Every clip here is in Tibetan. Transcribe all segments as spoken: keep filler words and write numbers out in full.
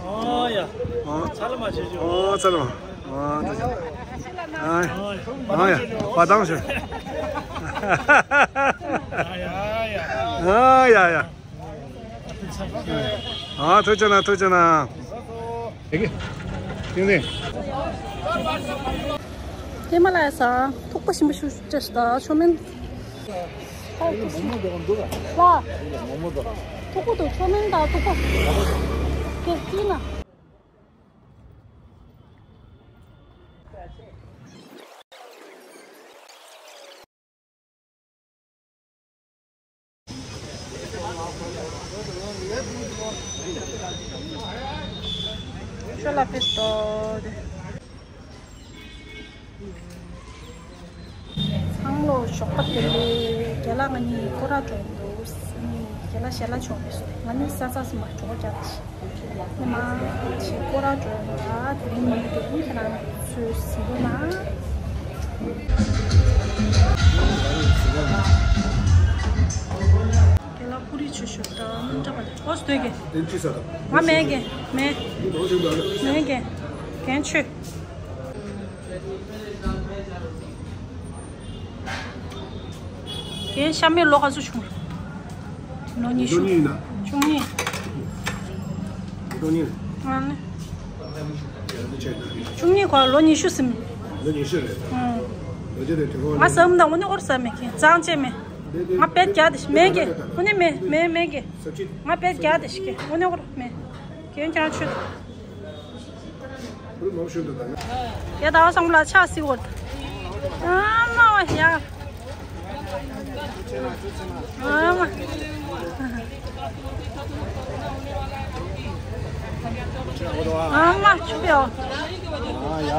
ཨོ་ཡ། ཨོ། ཚ་ལ་མ་བྱེད་ཅོ། ཨོ་ཚ་ལ་མ། ཨོ་ད་ཅི། ཨ་ཡ། ཨོ་ཡ། བ་དང་ཞུ། ཨ་ཡ་ཡ། ཨ་ཐུགས་རྗེ་གནང་། ཐུགས་རྗེ་གནང་། ཨེ་ཀེ། ཏིང་ཏིང་། ཧི་མ་ལ་ཡ་ས་ཐུག་པ་ཞིམ་པོ་ཞིག་སྤྲད་སོང་། ད་མཆོད་མེ། ལ། ཐུག་པ་འདུག་མཆོད་མེ་དང་ཐུག་པ། དེ་གཅིག་ན། ཁྱོད་ལ་ཕེབས་ཏོ། ཚང་མ་ལོ་ཞོགས་པ་བདེ་ལེགས། རྒན་ལགས་ང་གཉིས་སྐོར་ར་འགྲོ་འདུག་རྒན་ལགས་ཞལ་ལག་མཆོད་པ་ཞུ། ང་གཉིས་ས་ཚ་སུ་མ་གྲོགས་རྒྱག་ཞིག་ནི་མ་ཅིག་སྐོར་ར་འགྲོ་ཡོང་ལ། དེ་རིང་མི་འདུག་ཁྱེད་རང་ཚོས་གཟིགས་རོགས་གནང་། རྒན་ལགས་ཀུ་རེ་ཆུ་ཞོ་དང་སྣུམ་ཁྲག་པ་ལས། ཨོ་སྟོད་གེ། ང་མེད་གེ་མེད། མེད་གེ། རྒན་ཆུ། རྒན་ཤ་མེད་ལོ་ག་ཚོད་བྱུང་། ལོ་ཉི་ཤུ། ལོ་གཉིས་ན། བཅུ་གཉིས། ལོ་གཉིས། ཨ་ནི། བཅུ་གཉིས་གོ་ལོ་ཉི་ཤུ་ཟིན། ལོ་ཉི་ཤུ་རེད། ཨང་། ལོ་རྒྱུས་དེ་དུས་ཁོ། ང་ཟམ་དང་འོ་ནི་ཨོར་ཟ་མེད་ཁྱེད་ཙང་ཅེ་མེད། ང་བེད་རྒྱག་དེ་ཤི་མེད་གེ། འོ་ནི་མེད་མེད་མེད་གེ། ང་བེད་རྒྱག་དེ་ཤི་གེ། འོ་ནི་ཨོར་མེད། ཁྱེད་ཁྱེད་རང་ཆུ། ཡ་ད་བ་སང་ལ་ཆ་སི་ཝར། ཨ་མ་བ་ཡ། ཨ་མ། ཨ་མ་ཆུ་པའོ། ཨ་ཡ།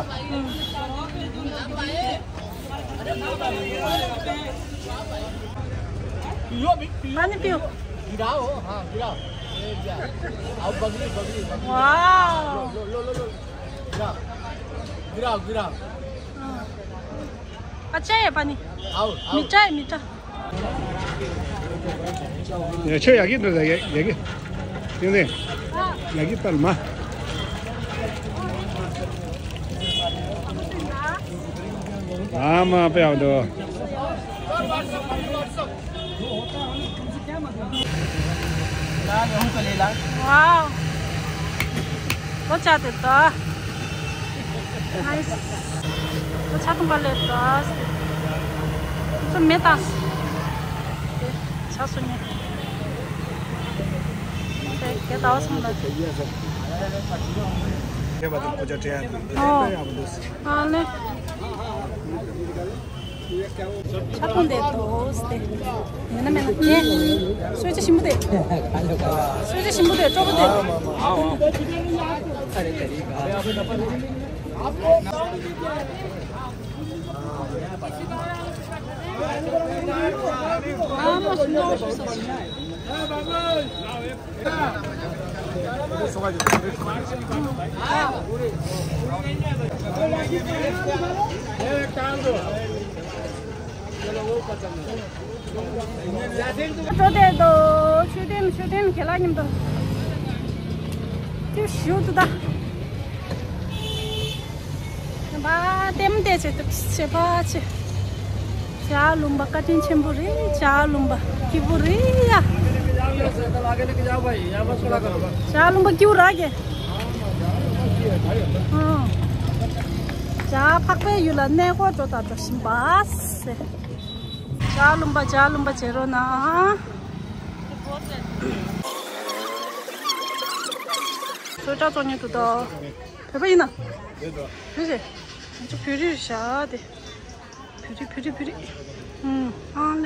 पानी पियो। गिराओ, हाँ, गिराओ। ये क्या? आओ, बगली, बगली, बगली। वाओ। लो, लो, लो, लो, लो। गिराओ। गिराओ, गिराओ। हाँ। अच्छा है पानी। आओ, आओ। मीठा है, मीठा। ཡ་ཆོས་ཡག་གི་འདུག་ཡ་ཡ་གི། ཏིང་ཏིང་། ཡག་གི་པར་མ། ཨ་མ་དཔེ་ཡག་འདུག་ཝའོ། ལོ་ཆ་དེ་ད། ནའིས། ལོ་ཆ་ཐུང་བ་ལས་ད། ཚོ་མེ་ཏང་། ཆ་སུ་ཉེ། དེ་གེ་ད་བ་སོང་ད། ཨོ། ཨ་ལེ། ཆ་ཐུང་དེ་དོ་སྟེ། མེད་ན་མེད་ན་ངས། གསོལ་ཇ་ཞིམ་པོ་དེ། གསོལ་ཇ་ཞིམ་པོ་དེ་སྤྲོ་པོ་དེ། ཨ་མ་ཞིམ་པོ་ཞིག་ས་ཞིམ། འགྲོ་བསྡད་དོ། མཆོད་རྟེན་མཆོད་རྟེན་གྱི་ལ་མཉམ་དུ་ཅིག་ཞུ་དུ་ད། བ་ལྟད་མོ་བལྟས་བྱས་ཏེ་བྱེད་པ་ཆེ། ཇ་ལུང་པ་བཀའ་དྲིན་ཆེན་པོ་རེད། ཇ་ལུང་པ་སྐྱིད་པོ་རེད་ཡ། ཇ་ལུང་པ་སྐྱིད་པོ་ར་གེ། ཨང་། ཇ་འཕགས་པའི་ཡུལ་ལ་གནས་སྐོར་འགྲོ་དང་འགྲོ་བཞིན་པ་སེ། ཇ་ལུང་པ་ཇ་ལུང་པ་བྱེད་རོགས་གནང་། སོ་ཊ་ཚོ་ཉིད་དུ་དོ། བོད་པ་ཡིན་ན། བོད་ཟེར། ང་ཚོ་བོད་རིགས་བཞག་དེ། བོད་རིགས་བོད་རིགས་བོད་རིགས། ཨུམ། ཨང་ལ།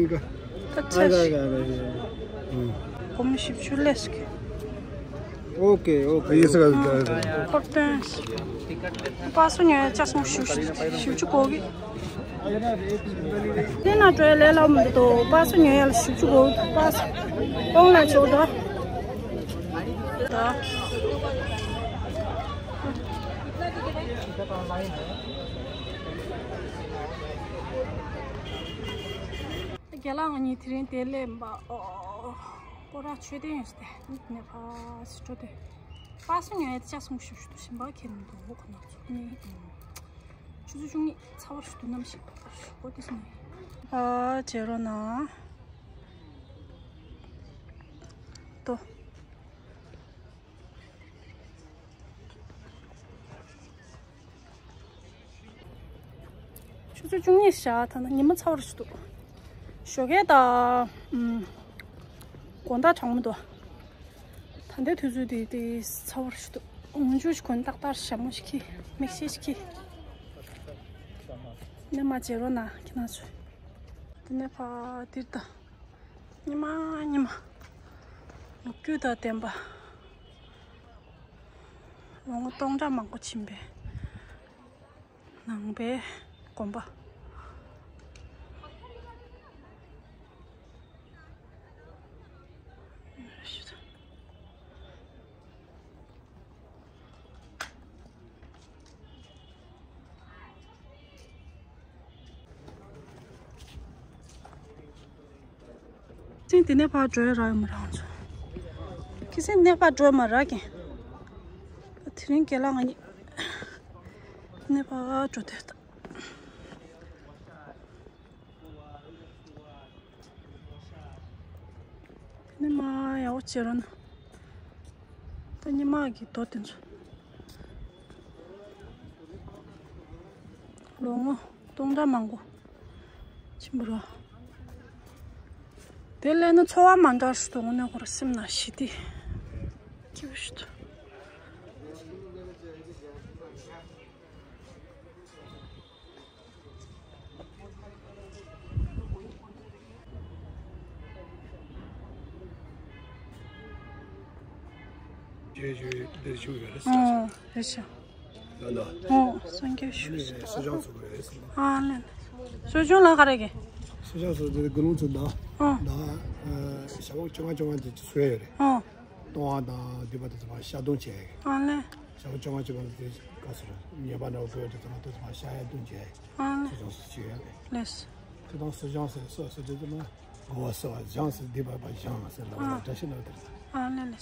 ཡིན་ཀ། ད་ཆ་ཤི། ཨུམ། སྒོར་མོ་བཞི་བཅུ་སླེབས་སོང་། ཨོ་ཀེ། ཨོ་ཀེ། ཡིན་ཟེར་ག་ད། ཁོ་སྟོན། པ་སུ་ཉོ་ཡ་ཆ་སོང་། བཞི་བཅུ། བཞི་བཅུ་གོ་གི། དེ་ན་འགྲོ་ཡ་ལས་སླ་མི་འདུག་པ་སུ་ཉོ་ཡ་ལ་བཞི་བཅུ་གོ་གི་འདུག་པ་སུ། ཨོང་ལ་ཆོག་ད། ད། རྒན་ལགས་ང་གཉིས་དེ་རིང་དེ་སླེབས་པ། ཨོ། ཁོ་རང་མཆོད་རྟེན་ཡོད་སྟེ་ནས་ཕར་ཚུར་འགྲོ་དུས། པ་སུ་ཉོ་ཡ་དེ་ཆ་སོང་། བཞི་བཅུ་འདུག་ཞིམ་པ་ཁྱེར་མི་འདུག་ཁོ་ན་ཚོ་ནི། ཆུ་ཚོད་བཅུ་གཉིས་ཚ་བར་ཞུ་དུ་ནམ་ཞིག་གོ་དེ་སོང་། ཨ་བྱེད་རོགས་གནང་། ཏོ། ཆུ་ཚོད་བཅུ་གཉིས་བཞག་ད་ན་ཉི་མ་ཚ་བར་ཞུ་དུ། ཞོགས་ཀས་ད། ཨུམ། དགོང་དག་གྲང་མོ་འདུག་ད་ལྟའི་དུས་ཚོད་དེ་དེ་ཚ་བར་ཞུ་དུ། འོང་ཆུ་ཞིག་གོན། ཏག་ཏག་ཞྭ་མོ་ཞིག་གི། མིག་ཤེལ་ཞིག་གི། ནས་མ་བྱེད་རོགས་གནང་ཁྱེད་རང་ཚོས། དེ་ནས་ཕར་འདིར་ད། ཉི་མ་ཉི་མ། ལོ་རྒྱུས་དང་ལྡན་པ། ལོ་ངོ་སྟོང་ཕྲག་མང་པོ་ཕྱིན་པའི་ནང་པའི་དགོན་པ། ཁྱེད་དེ་ནས་ཕར་འགྲོ་ཡ་རག་ཡོད་མ་རག་ཚོ། ཁྱེད་སེམས་ནས་ཕར་འགྲོ་ཡ་མ་རག་གི། དེ་རིང་རྒན་ལགས་ང་གཉིས་དེ་ནས་ཕར་འགྲོ་དུས། དེ་ནས་མ་ཡག་པོ་བྱེད་རོགས་གནང་། ད་སྔོན་མ་གི་རྡོ་དེ་ཚོ། ལོ་ངོ་སྟོང་ཕྲག་མང་པོ་ཕྱིན་པ་རེད། དེ་ལས་ན་འཚོ་བ་མ་འདྲ་ཞིག་འདུག་དངོས་གནས་ཁོ་རང་སེམས་ནང་ཞི་བདེ་སྐྱིད་པོ་ཞིག་འདུག་ཇོ་ཇོ་འདིར་བཞུགས་ཡོད་རེད། ཨོ་རེད་ཤག་ལ་ལ། ཨོ་སངས་རྒྱས་ཞུ། སུ་ཅང་ཚོ་རེད། ཨ་ལེ། སུ་ཅང་ལ་ག་རེ་གི། སུ་ཅང་ཚོ་འདིར་དགུ་ལུང་ཚོ་ད། ཨོ། ད་ཞག་པོ་བཅོ་ལྔ་བཅོ་ལྔ་དེ་ཚོ་ཡོད་རེད། ཨོ། གཏོང་བ་དང་འདི་པ་དེ་ཚོ་མ་ཤ་སྟོང་བྱས། ཨ་ལེ། ཞག་པོ་བཅོ་ལྔ་བཅོ་ལྔ་དེ་ག་ཚོད་རེད། ཉེས་པ་འདྲ་བོ་དགོས་དེ་ཚོ་མ་དེ་ཚོ་མ་ཤ་ཡ་སྟོང་བྱས། ཨ་ལེ། སུ་ཅང་ཚོ་བྱས་ཡོད་རེད། ལེ། དེ་དང་སུ་ཅང་ཟེར་སོ་སོ་དེ་ཚོ་མ། གོ་བ་སོ་བ་སྦྱངས་ཟེར་འདི་པ་པ་སྦྱངས་ཟེར་ལ་བ་ལ་བཀྲ་ཤིས་ལ་དེར། ཨ་ལེ་ལེ།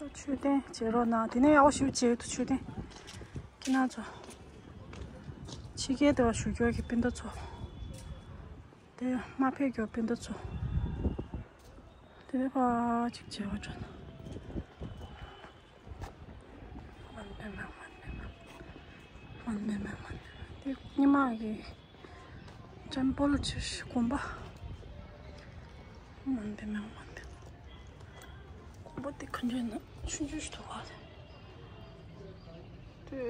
མཆོད་རྟེན་བྱེད་རོགས་གནང་། དེ་ནས་ཡག་པོ་ཞིག་བྱེད་དུ་མཆོད་རྟེན། ཁྱེད་རང་ཚོ། ཕྱི་རྒྱལ་དུ་བཞུགས་ཡོད་ཀྱི་སྤུན་ཟླ་ཚོ། དེ་མ་ཕེབས་ཀྱོག་སྤུན་ཟླ་ཚོ། དེ་ནས་ཕར་ཅིག་མཇལ་བ་འགྲོ་ན། མ་ནེ་མ་མ་ནེ་མ། མ་ནེ་མ་མ་ནེ་མ། དེ་སྔོན་མ་གི་ཅམ་པོ་ལ་ཆུ་ཞིག་དགོན་པ། མ་ནེ་མ་མ་ནེ། དགོན་པ་དེ་ག་འདྲ་ན་ཆུང་ཆུང་ཞིག་འདུག་ག་དེ།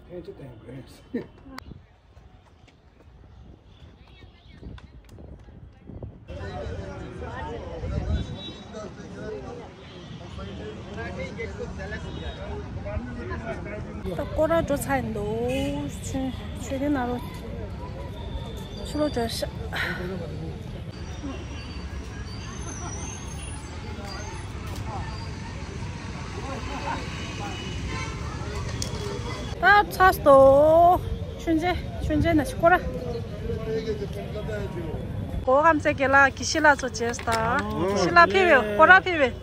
Painted and grains. ད་སྐོར་ར་འགྲོ་ཚར་ཡིན་འདུག་ཆུ་ ཟེར་ནས་ན་རོ། ཕྱི་ལོགས་འགྲོ་ཤག་ད་ཚར་སོང་། མཆོད་མཇལ། མཆོད་མཇལ་ན་སྐོར་ར། གོ་ཁམས་ཚེ་རྒྱལ་ལགས་དགེ་བཤེས་ལགས་ཚོ་བྱས་སོང་། དགེ་བཤེས་ལགས་ཕེབས་པས། སྐོར་ར་ཕེབས་པས།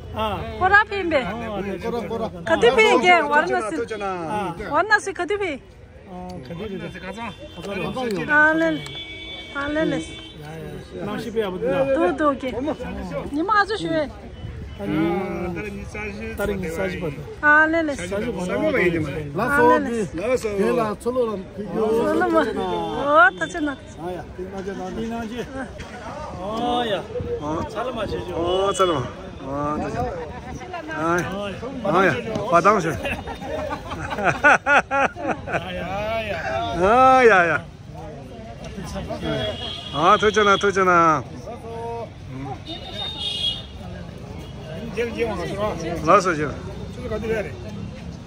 སྐོར་ར་ཕེབས་པས། ག་དུས་ཕེབས་ཀྱི། ཝཱ་ར་ཎ་སི། ཝཱ་ར་ཎ་སི་ག་དུས་ཕེབས། ཨ། ག་དུས་རེད། ཁ་སང་། ཁ་སང་རེད། ཨ་ལེ་ལེ། ཨ་ལེ་ལེ། ཡ་ཡ། གནམ་གཤིས་དཔེ་ཡག་པོ་འདུག་ལ། འདུག་འདུག་གི། ཉི་མ་ཨ་ཚོ་ཞུ་བས། ད་རིང་ཉི་ཤུ་རྩ་བཞི། ད་རིང་ཉི་ཤུ་རྩ་བཞི་པ་འདུག་ཨ་ལེ་ལེ། རྩ་བཞི་པ་འདུག་ལགས་སོ། ཨ་ལེ་ལེ། ལགས་སོ། དེ་ལ་ཚོ་ལོ་ལ་ཕུལ་རྒྱུ། ཚོ་ལོ་མ། ཨོ་ད་ཚེ་ན། ཨ་ཡ། ཏིང་ན་ཅི་ན། ཏིང་ན་ཅི། ཨོ་ཡ། ཨོ། ཚ་ལ་མ་བྱེད་རྒྱུ། ཨོ་ཚ་ལ་མ། ཨོ་ད་ཅི། ཨ་ཡ། ཨ་ཡ། བ་དང་ཞུ། ཨ་ཡ་ཡ། ཨ་ཐུགས་རྗེ་གནང་། ཐུགས་རྗེ་གནང་། ལགས་སོ་ཞུ།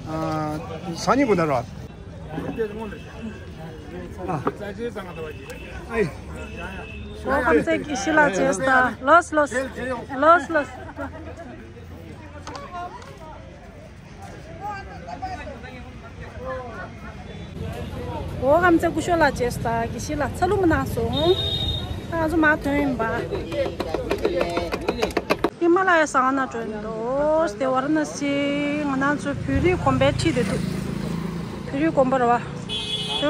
ཨ་སང་ཉིན་དགོང་དག་རོ། ཨ། ཨེ། ཨོ་ཁམས་ཚེ་དགེ་བཤེས་ལགས་བྱས་སོང་། ལགས་ལགས། ལགས་ལགས། འོ་ཁམས་ཚེ་སྐུ་ཞབས་ལགས་བྱས་སོང་། དགེ་བཤེས་ལགས་ཚ་ལུ་མ་གནང་སོང་། ད་ང་ཚོ་མར་ཐོན་ཡིན་པ། ཧི་མ་ལ་ཡ་ཟ་ཁང་ནང་འགྲོ་ཡིན་འདུག་དེ་ཝཱ་ར་ཎ་སི་ང་རང་ཚོའི་བོད་རིགས་དགོན་པའི་འཁྲིས་དེ་འདུག་བོད་རིགས་དགོན་པ་རེད་བ། བོད་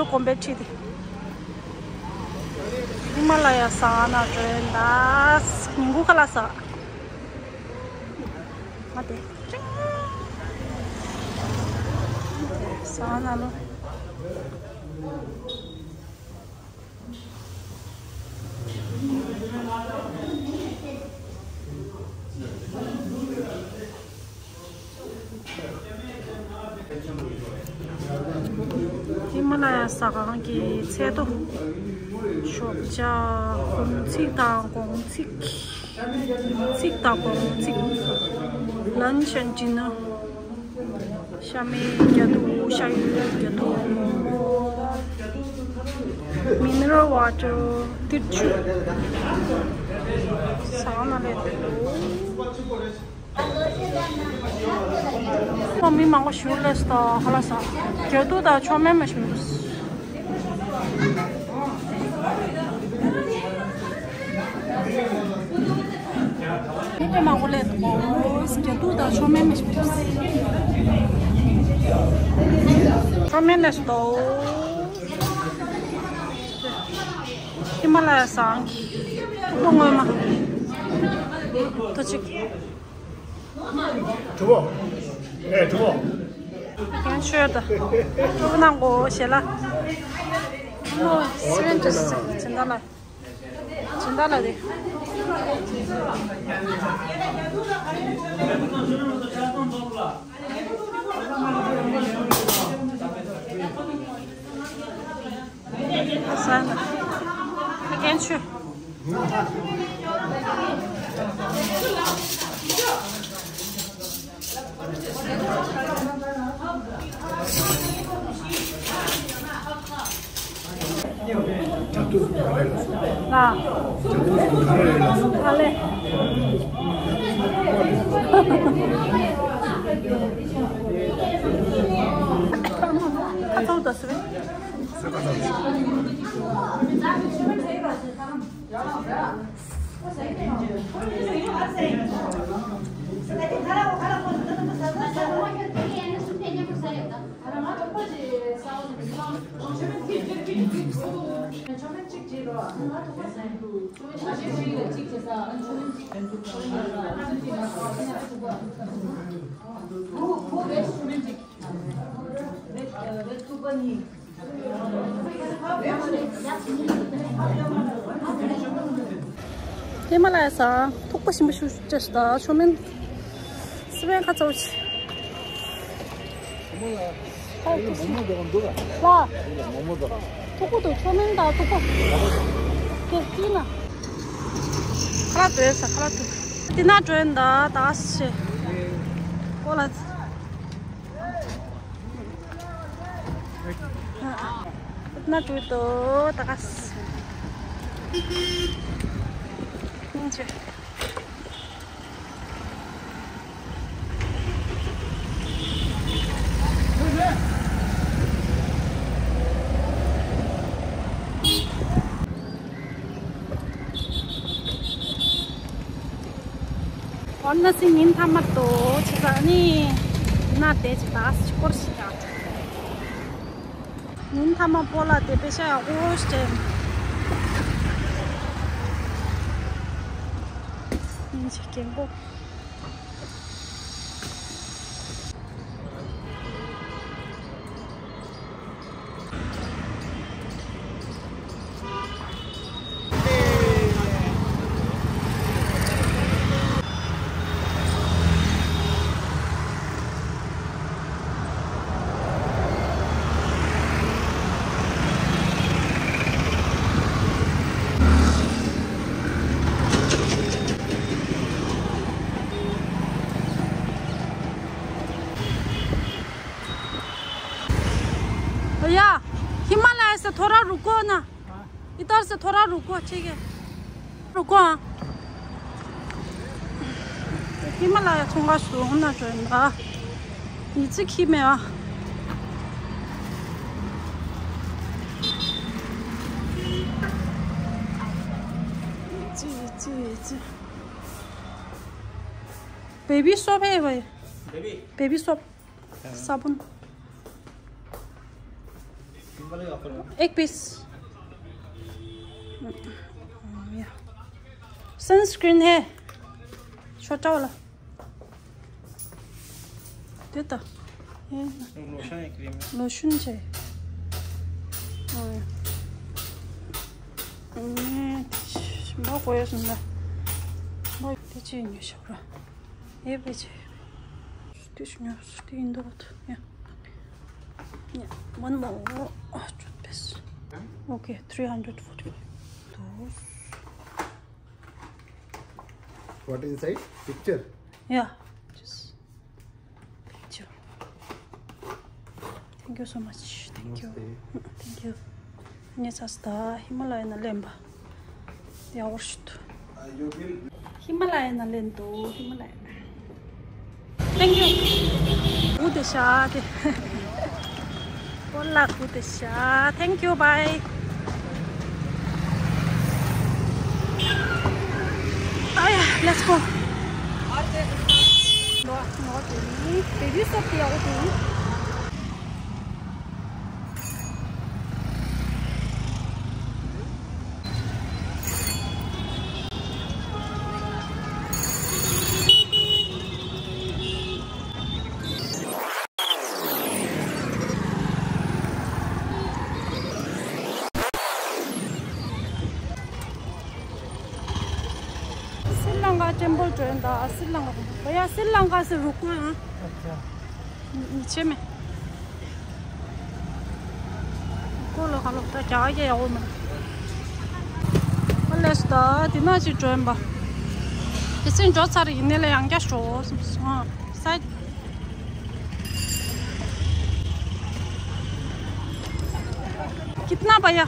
དགོན་པའི་འཁྲིས་དེ། ཧི་མ་ལ་ཡ་ཟ་ཁང་ནང་འགྲོ་ཡིན་ད། ཉིན་གུང་ཁ་ལག་ཟ། ང་དེ། ཟ་ཁང་ནང་ལོ། ཧི་མ་ལ་ཡ་ཟ་ཁང་གི་ཚལ་ཐོ། ཞོགས་ཇ། དགོང་ཚིགས་དང་དགོང་ཚིགས། ཚིགས་དང་དགོང་ཚིགས། Lunch and dinner. ཤ་མེད་རྒྱ་ཐུག་ཤ་ཡོད་རྒྱ་ཐུག Mineral water. ཏིར་ཆུ། ཟ་ཁང་ནང་སླེབས་འདུག་ཨོ་མི་མང་པོ་ཞིག་སླེབས་སོང་། ཧ་ལ་ས། རྒྱ་ཐུག་དང་མཆོད་མེ་མ་ཞིག་མི་འདུག་མི་དཔེ་མང་པོ་སླེབས་འདུག་རྒྱ་ཐུག་དང་མཆོད་མེ་མ་ཞིག་མི་འདུག་མཆོད་མེ་སླེབས་སོང་། ཧི་མ་ལ་ཡ་ཟ་ཁང་གི་སྟུག་པོ་སྔོན་མ། ཐོ་གཅིག་གྲོགས་པོ། ཨེ་གྲོགས་པོ། རྒན་ཤོས་དང་། གྲོགས་པོ་གནང་གོ་ཞེ་ལ། ཨ་ནོ་སི་ཝེན་ཏྲི་སི་སྦྱིན་བདག་ལགས། སྦྱིན་བདག་ལགས་རེད། ཟ་ན། ཨ་རྒན་ཤོས། ལ། ཨ་ལེ། ཁ་ཚོགས་དང་སུ་རེད། ཧི་མ་ལ་ཡ་ས་ཐུག་པ་ཞིམ་པོ་ཞིག་བཅོས་ཤིག་ད་ཆོ་མིན། སི་པན་ཁ་ཚ་བོ་ཆེ། ལ། ཐུག་པོ་དང་ཆོ་མིན་དང་ཐུག་པོ། དེ་བརྩིས་ན། ཁ་ལག་འདྲ་ས་ཁ་ལག་འདྲ། འདི་ན་འགྲོ་ཡིན་ད་ད་ཤེ། ཀོ་ལ། ན་ཀྲུའུ་ཏོ་ད་ག་ས། ཡིན་ཆེ། ཨོ་ན་སི་ཉིན་ཐ་མ་ཏོ་ཆི་ཟ་ནི་ན་དེ་ཅི་ད་སི་སྐོར་ཞིག་ད། ཉིན་ཐ་མ་པོ་ལ་དེ་པེ་ཤ་ཡག་པོ་ཞིག་སྤྲད། ཉིན་ཞིག་རྒན་གོག भैया, हिमालय से थोड़ा रुको ना। इधर से थोड़ा रुको, ठीक है? रुको, हाँ। हिमालय ཚོང་ཁང་ཞིག་འོང་ན་འགྲོ་ཡིན་ད། ཡིད་ཆེས་ཁྱི་མེད་ཨ། ཡིད་ཆེས་ཡིད་ཆེས་ཡིད་ཆེས། बेबी शॉप है भाई। बेबी। Baby shop. साबुन। एक पीस। या। सनस्क्रीन है। छोटा वाला। दे तो। ये। लोशन है, क्रीम है। लोशन चाहिए। हाँ। 음, 뭐 보여준다. 뭐 있지, 이 녀석아. ये भी चाहिए। This, no, this in the water. Yeah. Yeah. One more. Oh, toothpaste. Okay, three hundred forty-five. Those. What inside? Picture? Yeah. Just picture. Thank you so much. Thank you. नमस्ते। Thank you. ཉེ་ཚ་སྟ་ཧི་མ་ལ་ཡ་ན་ལེན་པ། ཡ་ཝར་ཤུད། ཧི་མ་ལ་ཡ་ན་ལེན་དོ་ཧི་མ་ལ་ཡ་ན། Thank you. ཀུ་དེ་ཤ་དེ། ཀོ་ལ་ཀུ་དེ་ཤ། Thank you, bye. ཨ་ཡ། Let's go. ནོ་ནོ་དེ་ནི་བེ་བི་སོབ་དེ་ཡག་པོ་འདུག Sri Lanka टेम्पल འགྲོ་ཡིན་ད། श्रीलंका། भैया, श्रीलंका से रुको, हाँ। अच्छा। ཉེ་ཆེ་མེད། ཀོ་ལོ་ཁ་ལོ་ད་རྒྱ་གར་ཡག་པོ་མེད། ཨ་ལས་ད་དེ་ན་ཅིག་འགྲོ་ཡིན་པ། དེ་ཚེ་འགྲོ་ཚར་ཡིན་ནའི་ལ་ཡང་བསྐྱར་འགྲོ་སོང་། ཨ་ས། कितना भैया?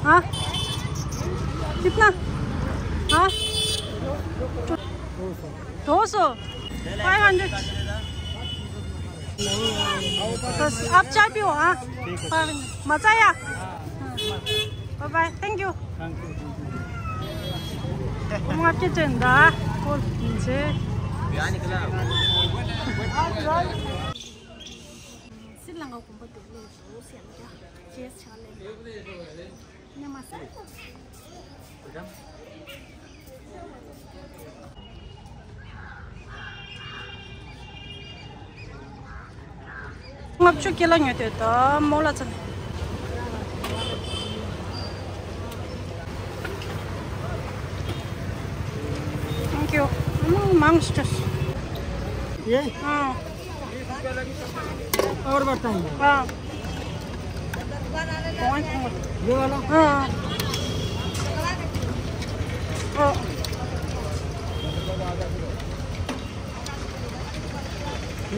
हाँ? कितना? हाँ? दो सौ। Five hundred. बस, आप चाय पियो, हाँ? Five hundred. मजा आया? हाँ। Bye bye, thank you. ང་སྐད་ཅན་ད་ཀོལ་ཡིན་ཚེ། སི་ལང་ཀ་གོམ་པ་དེ་ལས་རོ་སི་ཡང་རྒྱ་ཅེས་ཆག་ལས་ནས་མ་ས། ལྔ་བཅུ་ཀི་ལོ་ཉོས་ཏེ་ད་མོ་ལ་ཚ་ནས། Thank you. ཨ་ནི་མང་སྤྲོས། ये? हाँ। और बताइए। हाँ। ये वाला? हाँ।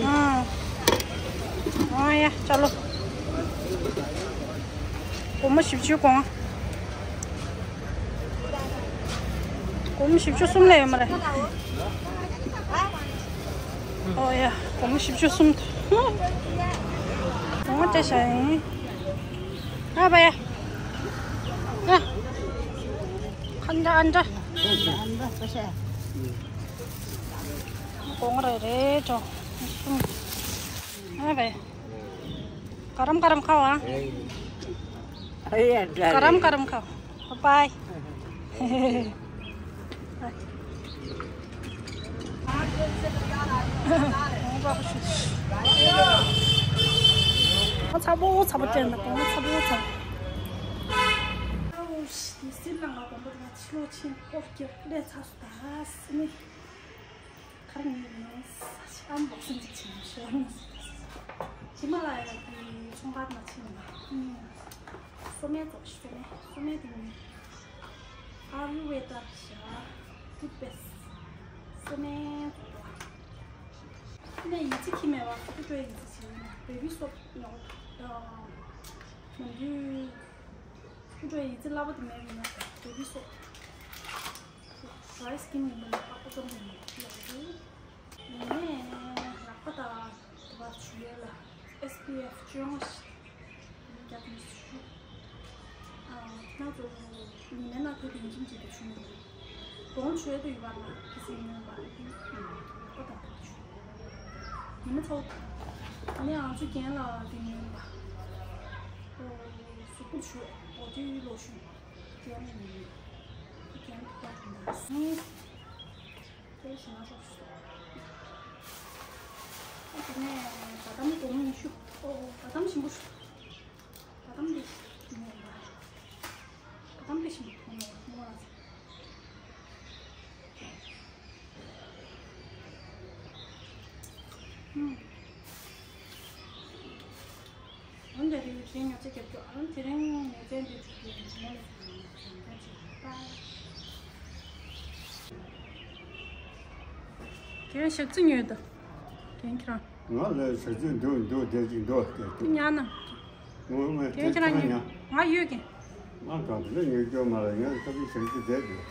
हाँ। हाँ, या, चलो। སྒོར་མོ་བཞི་བཅུ་གོང་། སྒོར་མོ་བཞི་བཅུ་གསུམ་ལས་ཡོད་མ་རེད། ཨོ་ཡ། སྒོར་མོ་བཞི་བཅུ་གསུམ་དང་། སྒོར་མོ་སྤྲད་བཞག་ཡིན། ཨ་བ་ཡ། ཡ། ཁ་འདྲ་ཨ་འདྲ། སྒོར་མོ་རེ་རེ་འགྲོ། གསུམ། ཨ་བ་ཡ། गरम गरम खाओ, हाँ। अरे यार, गरम गरम खाओ। बाय। ཚ་པོ་ཚ་པོ་སྤྲད་འདུག་སྒོར་མོ་ཚ་པོ་ཚ་པོ། ཁ་ར་ཉིན་ནང་ས་ཆ་ཨམ་འབོག་སེམས་ཅིག་བྱེད་མི་ཤོར་ན། ཧི་མ་ལ་ཡ་གི་ཚོང་ཁང་ནང་ཕྱིན་ནས། སོ་སྨན་བཙོག་སོ་སྨན་སོ་སྨན་དེ་ནི་ཨ་ཡུ་ཝེ་ད་ཤ་ཏུད་པེསི་སོ་སྨན་བཙོག་པ། ནས་ཡི་ཙི་ཁྱི་མེད་པ་སྐུ་བྲོའི་ཡི་ཙི་བྱེད་ཡིན་ན་བེ་བི་སོབ་ཉོག་ད་མ་འདུས་སྐུ་བྲོའི་ཡི་ཙི་སླ་པོ་དེ་མེད་ཡིན་ན་བེ་བི་སོབ། ཌ་རའི་སི་ཀིན་ཡིན་པ་ལ་ཁག་པོ་ཙམ་ཡིན་ལབ་འདུག་ཡིན་ནའི་ལག་པ་དང་དུ་བ་ཆུ་ཡོད་ལ་ཨེས་པི་ཨེཕ་བཅོ་ལྔ་ཞིག་རྒྱག་མི་ཤོག་ཨ་ཁྱེད་རང་ཚོ་ཉི་མའི་ནང་ཐོད་དུ་ཡིན་གཅིག་མིན་གཅིག་ཏུ་ཆུ་མི་འདུག་གདོང་ཆུ་ཡོད་དུ་ཡོད་པ་ལ་ཁི་སི་ཡིན་པ་ལག་པ་དང་དུ་བ་ཆུ་ཉི་མ་ཚ་བོ་དང་ནི་ང་ཚོ་རྒན་ལ་དེ་ཉོས་པ། གཟུགས་པོ་ཆུ་འོ་དེ་ལོ་ཤུ། རྒན་ལ་ཉོས་ཡོད། རྒན་ལ་ཁ་དྲི་འདྲ་སོང་། དེ་བཞིན་ང་ཚོ་ཞུ། ཨ་དེ་ནས་བ་དམ་སྒོར་མོ་ཉི་ཤུ། ཨོ་བ་དམ་ཞིམ་པོ་ཞུ། བ་དམ་འདི་ཉོས་པ། བ་དམ་འདི་ཞིམ་པོ་མཐོང་ནས་མོ་ལ་ཟེར། ཨུམ། འོན་ཏེ་རེའུ་ཆེན་ཉོ་ཚེ་རྒྱབ་སྐྱོར་ཨང་དེ་རིང་ཉོ་ཚེ་འདི་ཚོ་གི་ཉོ་ལ་ཟེར་ན་ཞིང་ཁ་ཆེ་པ། ཁྱེད་རང་ཞག་རྩི་ཉོས་དང་། ཁྱེད་རང་། ང་ལ་ཞག་རྩི་འདུག་འདུག་དེ་ཅིག་འདུག་དེ་འདུག་ཉག་ན། ངོ་མ་ཁྱེད་རང་ཁྱེད་རང་ཉོས། ཉག་ང་ཡོད་ཀྱི། ང་གང་དུ་ལ་ཉོས་སྐྱོ་མ་ལ་ཡང་ཁ་ཚི་ཞག་རྩི་བསྡད་འདུག་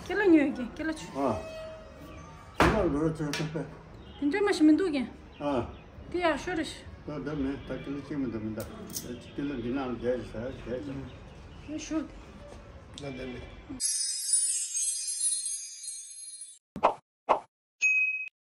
ཁྱེད་ལ་ཉོས་ཀྱི་ཁྱེད་ལ་ཆུ། ཨ། ཁྱེད་ལ་འགྲོ་ཆོག་ཐུབ་པས། དེ་འདྲ་མ་ཞིག་མི་འདུག་ཀྱི། ཨ། དེ་ཡག་ཤོས་རེད། ད་ད་མེད་ད་ཀི་ལོ་གཅིག་མི་འདུག་མི་འདུག་ད་ཀི་ལོ་འདི་ནང་བསྡད་ཟེར་བསྡད་ཟེར། ཡོད་ཤོར་དེ། ད་ད་མེད།